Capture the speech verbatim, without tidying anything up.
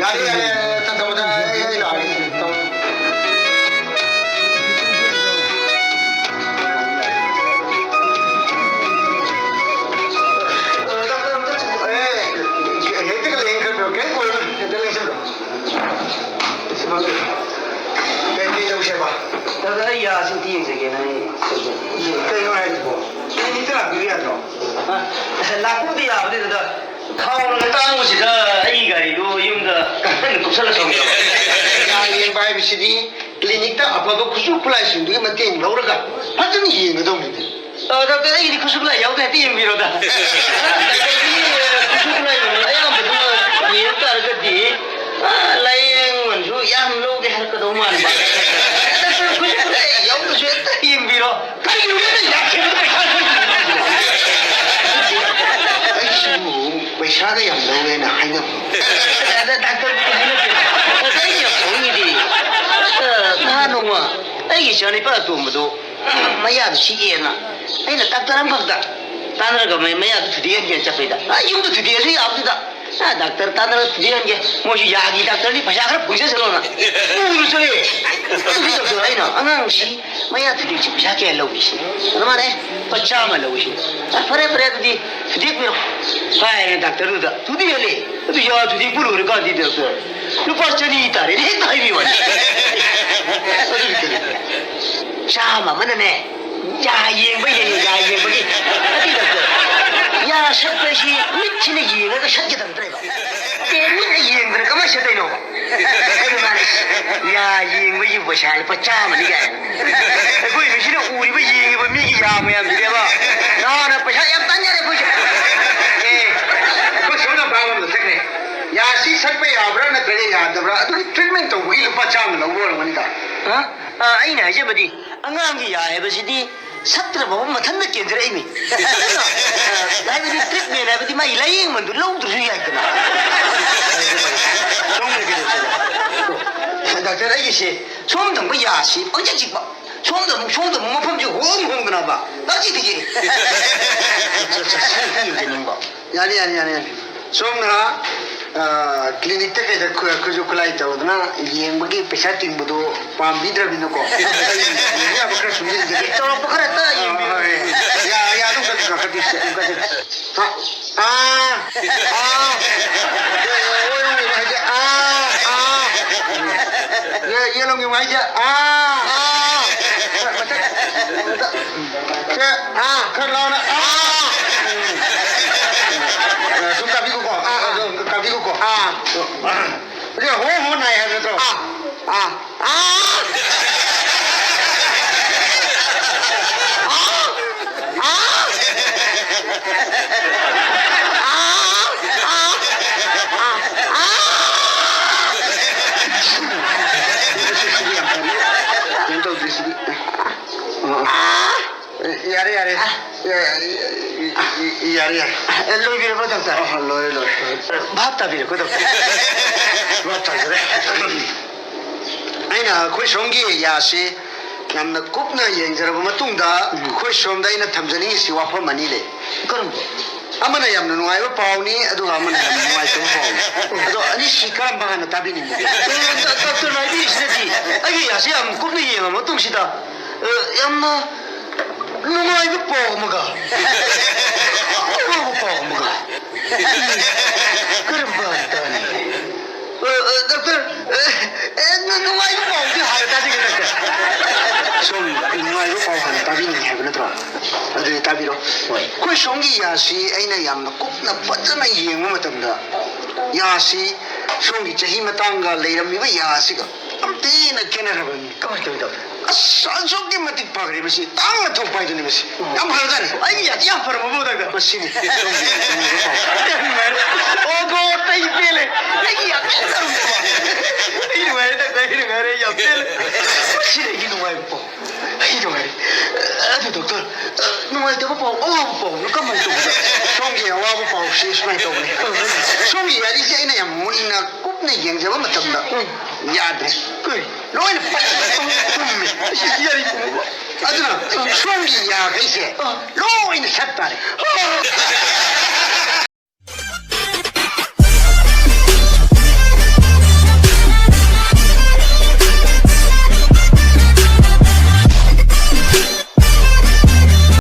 ꯌꯥꯔꯦ, ꯌꯥꯔꯦ, ꯌꯥꯔꯦ, ꯇꯞ-, ꯇꯞ-, ꯇꯞ-, ꯑꯩ, ꯑꯩ ꯂꯥꯛꯑꯒꯦ꯫ ꯇꯞ-, ꯑꯦ, ꯍꯦꯛꯇ ꯂꯦꯡꯈꯠꯈ꯭ꯔꯣ, ꯀꯩꯝ ꯑꯣꯏꯔꯣꯏ, ꯍꯦꯛꯇ ꯂꯦꯡꯁꯤꯜꯂꯣ꯫ ꯀꯩ, ꯀꯩ ꯇꯧꯁꯦꯕ? ꯗꯥꯗꯥ, ꯑꯩ ꯌꯥꯁꯤ ꯑꯝꯇ ꯌꯦꯡꯖꯒꯦꯅ ꯑꯩ ꯇꯧꯖꯔꯛꯄꯅꯤ꯫ ꯀꯩꯅꯣ ꯍꯥꯏꯁꯤꯕꯣ? ꯀꯩ ꯍꯦꯛꯇ ꯂꯥꯛꯄꯤꯕ ꯌꯥꯗ꯭ꯔꯣ? ꯑ, ꯂꯥꯛꯄꯕꯨꯗꯤ ꯌꯥꯕꯅꯤ, ꯗꯥꯗꯥ꯫ ꯊꯥꯎ ꯂꯥꯡ ꯇꯥꯡꯕꯁꯤꯗ ꯑꯩꯒꯤ ꯒꯥꯔꯤꯗꯣ ꯌꯨꯝꯗ ꯀꯟꯅ ꯀꯨꯞꯁꯜꯂ ꯊꯝꯈ꯭ꯔꯕ꯫ ꯌꯥ ꯌꯦꯡꯕ ꯍꯥꯏꯕꯁꯤꯗꯤ ꯀ꯭ꯂꯤꯅꯤꯛꯇ ꯑꯐꯕ ꯈꯨꯠꯁꯨ ꯈꯨꯠꯂꯥꯏꯁꯤꯡꯗꯨꯒꯤ ꯃꯇꯦꯡ ꯂꯧꯔꯒ ꯐꯖꯅ ꯌꯦꯡꯒꯗꯧꯅꯤꯅꯦ꯫ ꯑ, ꯗꯥꯛꯇꯔ, ꯑꯩꯒꯤꯗꯤ ꯈꯨꯠꯁꯨ ꯈꯨꯠꯂꯥꯏ ꯌꯥꯎꯗꯦ, ꯍꯥꯏꯐꯦꯠ ꯌꯦꯡꯕꯤꯔꯣꯗ꯫ ꯗꯥꯛꯇꯔꯒꯤ, ꯑ, ꯈꯨꯠꯁꯨ ꯈꯨꯠꯂꯥꯏ ꯃꯃꯜ ꯑꯌꯥꯝꯕꯗꯨ ꯌꯦꯡ ꯇꯥꯔꯒꯗꯤ, ꯑ, ꯂꯥꯏꯌꯦꯡ ꯃꯃꯜꯁꯨ ꯌꯥꯝ ꯂꯧꯒꯦ ꯍꯥꯏꯔꯛꯀꯗꯧ ꯃꯥꯟꯕ꯫ ꯗꯥꯛꯇꯔ, ꯈꯨꯠꯁꯨ ꯈꯨꯠꯂꯥꯏ ꯌꯥꯎꯗ꯭ꯔꯁꯨ ꯍꯦꯛꯇ ꯌꯦꯡꯕꯤꯔꯣ꯫ ꯀꯔꯤꯅꯣ ꯅꯪꯅ ꯌꯥꯈꯤꯕꯗ ꯄꯩꯁꯥ ꯂꯧꯔꯤꯗꯨꯕꯣ? ꯑꯩꯁꯤꯕꯨ ꯄꯩꯁꯥꯒ ꯌꯥꯝ ꯂꯧꯋꯦꯅ ꯍꯥꯏꯅꯕ꯭ꯔꯣ? ꯑꯗ ꯗꯥꯛꯇꯔꯕꯨꯗꯤ ꯍꯥꯏꯅꯗꯦ꯫ ꯑꯗ ꯑꯩ ꯌꯥꯝ ꯁꯥꯎꯅꯤꯡꯉꯤꯗꯤ, ꯑ, ꯅꯍꯥꯟ ꯅꯣꯡꯃ ꯑꯩꯒꯤ ꯏꯆꯥꯅꯤꯄꯥ ꯑꯇꯣꯝꯕꯗꯣ ꯃꯌꯥꯗꯨ ꯁꯤꯛꯑꯦꯅ ꯑꯩꯅ ꯗꯥꯛꯇꯔ ꯑꯃꯈꯛꯇ ꯇꯥꯟꯅꯔꯒ ꯃ-, ꯃꯌꯥꯗꯨ ꯊꯨꯗꯦꯛꯍꯟꯒꯦꯅ ꯆꯠꯄꯩꯗ, ꯑ, ꯌꯨꯝꯗ ꯊꯨꯗꯦꯛꯑꯁꯨ ꯌꯥꯕꯗꯨꯗ, ꯑ, ꯗꯥꯛꯇꯔ ꯇꯥꯟꯅꯔꯒ ꯊꯨꯗꯦꯛꯍꯟꯒꯦ, ꯃꯣꯏꯁꯨ ꯌꯥꯒꯤ ꯗꯥꯛꯇꯔꯅꯤ, ꯄꯩꯁꯥ ꯈꯔ ꯐꯪꯖꯁꯅꯣꯅ ꯄꯨꯔ ꯆꯠꯂꯦ꯫ ꯑꯗꯨ ꯗꯥꯛꯇꯔ ꯑꯩꯅ, "ꯑꯉꯥꯡꯁꯤ ꯃꯌꯥ ꯊꯨꯗꯦꯛꯁꯤ ꯄꯩꯁꯥ ꯀꯌꯥ ꯂꯧꯏ?" ꯁꯤ꯫ ꯑꯗꯨ ꯃꯥꯅ, "ꯑꯦ, ꯂꯨꯄꯥ ꯆꯥꯝꯃ ꯂꯧꯏ" ꯁꯤ꯫ "ꯑ, ꯐꯔꯦ, ꯐꯔꯦ, ꯑꯗꯨꯗꯤ ꯊꯨꯗꯦꯛꯄꯤꯔꯣ" ꯍꯥꯏꯔꯦ ꯗꯥꯛꯇꯔꯗꯨꯗ꯫ ꯊꯨꯗꯦꯛꯍꯜꯂꯦ꯫ ꯑꯗꯨ ꯌꯥ ꯊꯨꯗꯦꯛꯄ ꯂꯣꯏꯔꯀꯥꯟꯗꯤ ꯗꯥꯛꯇꯔ, "ꯂꯨꯄꯥ ꯆꯅꯤ ꯇꯥꯔꯦ" ꯍꯦꯛꯇ ꯍꯥꯏꯕꯤꯌꯨ ꯍꯥꯏꯅꯤ꯫ ꯑꯗꯨꯗꯤ ꯀꯔꯤ? ꯆꯥꯝꯃ ꯑꯃꯅꯅꯦ, ꯌꯥ ꯌꯦꯡꯕ ꯌꯦꯡꯉꯦ, ꯌꯥ ꯌꯦꯡꯕꯒꯤ꯫ ꯑꯗꯨꯗꯤ ꯗꯥꯛꯇꯔ, ꯌꯥ ꯁꯠꯄ ꯍꯥꯏꯁꯤ ꯃꯤꯠꯁꯤꯅ ꯌꯦꯡꯉꯒ ꯁꯠꯀꯗꯕ ꯅꯠꯇ꯭ꯔꯦꯕ꯫ ꯑꯦ, ꯃꯤꯠꯅ ꯌꯦꯡꯗꯅ ꯀꯃꯥꯏꯅ ꯁꯠꯇꯣꯏꯅꯣꯕ? ꯑꯗꯨ ꯃꯥꯅ, "ꯌꯥ ꯌꯦꯡꯕꯒꯤ ꯄꯩꯁꯥ ꯂꯨꯄꯥ ꯆꯥꯝꯃꯅꯤ" ꯀꯥꯏꯅ꯫ ꯑꯩꯈꯣꯏ ꯃꯤꯠꯁꯤꯅ ꯎꯔꯤꯕ, ꯌꯦꯡꯉꯤꯕ ꯃꯤꯒꯤ ꯌꯥ ꯃꯌꯥꯝꯁꯤꯅꯦꯕ꯫ ꯅꯍꯥꯟꯅ ꯄꯩꯁꯥ ꯌꯥꯝ ꯇꯥꯟꯖꯔꯦ ꯑꯩꯈꯣꯏꯁꯦ꯫ ꯑꯦ, ꯑꯩꯈꯣꯏ ꯁꯣꯝꯅ ꯚꯥꯞ ꯑꯃꯗ ꯆꯠꯈ꯭ꯔꯦ꯫ ꯌꯥꯁꯤ ꯁꯠꯄ ꯌꯥꯕ꯭ꯔꯥ ꯅꯠꯇ꯭ꯔꯒ ꯌꯥꯗꯕ꯭ꯔꯥ? ꯑꯗꯨꯒꯤ ꯇ꯭ꯔꯤꯠꯃꯦꯟ ꯇꯧꯕꯒꯤ ꯂꯨꯄꯥ ꯆꯥꯝꯃ ꯂꯧꯕ ꯑꯣꯏꯔꯝꯒꯅꯤꯗ꯫ ꯍꯥ? ꯑ, ꯑꯩꯅ ꯍꯥꯏꯖꯕꯗꯤ, ꯑꯉꯥꯡꯒꯤ ꯌꯥ ꯍꯥꯏꯕꯁꯤꯗꯤ ꯁꯠꯇ꯭ꯔꯕ ꯃꯐꯝ ꯃꯊꯟꯇ ꯀꯦꯟꯖꯔꯛꯏꯅꯤ꯫ ꯑꯗꯨꯅ, ꯑ, ꯍꯥꯏꯕꯗꯤ ꯇ꯭ꯔꯤꯠꯃꯦꯟ ꯍꯥꯏꯕꯗꯤ ꯃꯥꯒꯤ ꯂꯥꯏꯌꯦꯡ ꯃꯃꯜꯗꯨ ꯂꯧꯗ꯭ꯔꯁꯨ ꯌꯥꯏꯗꯅ꯫ ꯁꯣꯝꯒꯤꯗꯤ ꯀꯩꯗꯧꯁꯦꯕ? ꯗꯥꯛꯇꯔ, ꯑꯩꯒꯤꯁꯦ ꯁꯣꯝ ꯊꯪꯕ ꯌꯥꯁꯤ ꯄꯪꯆꯤꯛ ꯆꯤꯛꯄ, ꯁꯣꯝꯗ ꯑꯃꯨꯛ, ꯁꯣꯝꯗ ꯑꯃꯨꯛ ꯃꯐꯝꯁꯦ ꯍꯣꯡ ꯍꯣꯡꯗꯅꯕ ꯄꯪꯆꯤꯛꯇ ꯆꯤꯛꯏ꯫ ꯁꯤ ꯑꯝꯇ ꯌꯦꯡꯖꯅꯤꯡꯕ꯫ ꯌꯥꯅꯤ, ꯌꯥꯅꯤ, ꯌꯥꯅꯤ, ꯌꯥꯅꯤ꯫ ꯁꯣꯝꯅ ꯑ, ꯀ꯭ꯂꯤꯅꯤꯛꯇ ꯀꯩꯗ ꯈꯨ-, ꯈꯨꯠꯁꯨ ꯈꯨꯠꯂꯥꯏ ꯇꯧꯗꯅ ꯌꯦꯡꯕꯒꯤ ꯄꯩꯁꯥ ꯇꯤꯡꯕꯗꯣ ꯄꯥꯝꯕꯤꯗ꯭ꯔꯕꯅꯤꯅꯀꯣ꯫ ꯌꯦꯡꯕ ꯌꯥꯕ ꯈꯔ ꯁꯨꯝ ꯌꯦꯡꯖꯒꯦ꯫ ꯆꯥꯎꯔꯥꯛꯄ ꯈꯔ ꯇ ꯌꯦꯡꯕꯤꯌꯨ꯫ ꯍꯣꯏ, ꯍꯣꯏ꯫ ꯌꯥ-, ꯌꯥꯗꯧ ꯈꯔ ꯈꯔ ꯈꯔ ꯈꯔ ꯈꯔ꯫ ꯑꯥ, ꯑꯥ, ꯑꯥ꯫ ꯌꯦ-, ꯌꯦ-, ꯌꯦꯠꯂꯣꯝꯒꯤ ꯍꯥꯏꯁꯦ꯫ ꯑꯥ, ꯑꯥ꯫ ꯃꯊꯛ, ꯃꯊꯛ꯫ ꯁꯦ, ꯑꯥ, ꯈꯔ ꯂꯥꯎꯅ꯫ ꯑꯥ꯫ ꯁꯨꯝ ꯀꯥꯕꯤꯌꯨꯀꯣ꯫ ꯑꯥ, ꯑꯥ꯫ ꯑꯗꯣ ꯀꯥꯕꯤꯌꯨꯀꯣ꯫ ꯑꯥ꯫ ꯍꯧꯖꯤꯛ ꯍꯣ ꯍꯣ ꯅꯥꯏ ꯍꯥꯏꯕ ꯅꯠꯇ꯭ꯔꯣ? ꯑꯥ, ꯑꯥ, ꯑꯥ꯫ ꯑꯥ! ꯑꯥ! ꯑꯥ! ꯑꯥ! ꯑꯥ! ꯀꯩꯝ ꯇꯧꯗ꯭ꯔꯤ ꯁꯤꯗꯤ꯫ ꯑꯥ꯫ ꯑꯦ, ꯌꯥꯔꯦ, ꯌꯥꯔꯦ꯫ ꯌꯥ-, ꯌꯥꯔꯦ, ꯌꯥꯔꯦ꯫ ꯑꯦ, ꯂꯣꯏꯕꯤꯔꯕꯣ, ꯗꯣꯛꯇꯔ? ꯑꯥ, ꯂꯣꯏꯔꯦ, ꯂꯣꯏꯔꯦ꯫ ꯚꯥꯞ ꯇꯥꯕꯤꯔꯦꯀꯣ, ꯗꯣꯛꯇꯔ? ꯚꯥꯞ ꯇꯥꯖꯔꯦ꯫ ꯑꯩꯅ ꯑꯩꯈꯣꯏ ꯁꯣꯝꯒꯤ ꯌꯥꯁꯤ ꯌꯥꯝꯅ ꯀꯨꯞꯅ ꯌꯦꯡꯖꯔꯕ ꯃꯇꯨꯡꯗ, ꯎꯝ꯫ ꯑꯩꯈꯣꯏ ꯁꯣꯝꯗ ꯑꯩꯅ ꯊꯝꯖꯅꯤꯡꯉꯤꯁꯤ ꯋꯥꯐꯝ ꯑꯅꯤ ꯂꯩ꯫ ꯀꯔꯝꯕ? ꯑꯃꯅ ꯌꯥꯝꯅ ꯅꯨꯡꯉꯥꯏꯕ ꯄꯥꯎꯅꯤ, ꯑꯗꯨꯒ ꯑꯃꯅ ꯌꯥꯝꯅ ꯅꯨꯡꯉꯥꯏꯇꯕ ꯄꯥꯎꯅꯤ꯫ ꯑꯗꯣ ꯑꯅꯤꯁꯤ ꯀꯔꯝꯕ ꯍꯥꯟꯅ ꯇꯥꯕꯤꯅꯤꯡꯕꯒꯦ? ꯑꯗꯣ ꯗ-, ꯗꯥꯛꯇꯔꯅ ꯍꯥꯏꯕꯤꯔꯤꯁꯤꯅꯗꯤ ꯑꯩꯒꯤ ꯌꯥꯁꯤ ꯌꯥꯝ ꯀꯨꯞꯅ ꯌꯦꯡꯉ ꯃꯇꯨꯡꯁꯤꯗ, ꯑ, ꯌꯥꯝꯅ ꯅꯨꯡꯉꯥꯏꯕ ꯄꯥꯎ ꯑꯃꯒ ꯑꯋꯥꯕ ꯄꯥꯎ ꯑꯃꯒ꯫ ꯀꯔꯝꯕ ꯍꯥꯟꯅ ꯇꯥꯅꯤ? ꯑ, ꯑ, ꯗꯥꯛꯇꯔ, ꯑ, ꯑꯦ, ꯅꯨ-, ꯅꯨꯡꯉꯥꯏꯕ ꯄꯥꯎꯗꯤ ꯍꯥꯟꯅ ꯇꯥꯖꯒꯦ, ꯗꯥꯛꯇꯔ꯫ ꯁꯣꯝ ꯅꯨꯡꯉꯥꯏꯕ ꯄꯥꯎ ꯍꯥꯟꯅ ꯇꯥꯕꯤꯅꯤꯡꯉꯤ ꯍꯥꯏꯕ ꯅꯠꯇ꯭ꯔꯣ? ꯑꯗꯨꯗꯤ ꯇꯥꯕꯤꯔꯣ꯫ ꯍꯣꯏ꯫ ꯑꯩꯈꯣꯏ ꯁꯣꯝꯒꯤ ꯌꯥꯁꯤ ꯑꯩꯅ ꯌꯥꯝꯅ ꯀꯨꯞꯅ ꯐꯖꯅ ꯌꯦꯡꯕ ꯃꯇꯝꯗ, ꯌꯥꯁꯤ ꯁꯣꯝꯒꯤ ꯆꯍꯤ ꯃꯇꯥꯡꯒ ꯂꯩꯔꯝꯃꯤꯕ ꯌꯥꯁꯤꯒ ꯌꯥꯝ ꯊꯤꯅ ꯈꯦꯠꯅꯈ꯭ꯔꯕꯅꯤ꯫ ꯀꯃꯥꯏꯅ ꯇꯧꯔꯤꯅꯣ? ꯑꯁ, ꯑꯁꯨꯛꯀꯤ ꯃꯇꯤꯛ ꯐꯈ꯭ꯔꯦ ꯃꯁꯤ꯫ ꯇꯥꯡꯅ ꯊꯣꯛꯄ ꯍꯥꯏꯗꯨꯅꯤ ꯃꯁꯤ꯫ ꯎꯝ꯫ ꯌꯥꯝ ꯐꯔꯖꯥꯠꯅꯤ꯫ ꯑꯩꯒꯤ ꯌꯥꯗꯤ ꯌꯥꯝ ꯐꯔꯕ ꯃꯕꯨ ꯗꯥꯛꯇꯔ꯫ ꯃꯁꯤꯅꯤ꯫ ꯌꯥꯝ ꯅꯨꯡꯉꯥꯏꯔꯦ꯫ ꯑꯣ, ꯒꯣ, ꯑꯩ ꯄꯦꯜꯂꯦ꯫ ꯑꯩꯒꯤ ꯌꯥꯗꯤ ꯌꯥꯝ ꯐꯔꯕ꯫ ꯑꯩ ꯅꯨꯡꯉꯥꯏꯔꯦ ꯗꯥꯛꯇꯔ, ꯑꯩ ꯅꯨꯡꯉꯥꯏꯔꯦ, ꯑꯩ ꯌꯥꯝ ꯄꯦꯜꯂꯦ꯫ ꯃꯁꯤꯅꯤ ꯑꯩꯒꯤ ꯅꯨꯡꯉꯥꯏꯕ ꯄꯥꯎ꯫ ꯑꯩ ꯅꯨꯡꯉꯥꯏꯔꯦ꯫ ꯑꯗꯨ ꯗꯥꯛꯇꯔ, ꯅꯨꯡꯉꯥꯏꯇꯕ ꯄꯥꯎ, ꯑꯋꯥꯕ ꯄꯥꯎꯅ ꯀꯃꯥꯏꯅ ꯇꯧꯕꯅꯣ? ꯁꯣꯝꯒꯤ ꯑꯋꯥꯕ ꯄꯥꯎꯁꯤ ꯁꯨꯃꯥꯏꯅ ꯇꯧꯕꯅꯤ꯫ ꯁꯣꯝꯒꯤ ꯌꯥꯔꯤꯁꯦ ꯑꯩꯅ ꯌꯥꯝ ꯃꯨꯟꯅ ꯀꯨꯞꯅ ꯌꯦꯡꯖꯕ ꯃꯇꯝꯗ ꯎꯝ꯫ ꯌꯥꯗ꯭ꯔꯦ꯫ ꯀꯔꯤ? ꯂꯣꯏꯅ ꯄꯠ ꯄꯨꯝꯃꯦ꯫ ꯌꯥꯔꯤ ꯄꯨꯝꯃꯕ? ꯑꯗꯨꯅ ꯁꯣꯝꯒꯤ ꯌꯥꯈꯩꯁꯦ ꯑꯥ꯫ ꯂꯣꯏꯅ ꯁꯠ ꯇꯥꯔꯦ꯫ ꯑꯥ꯫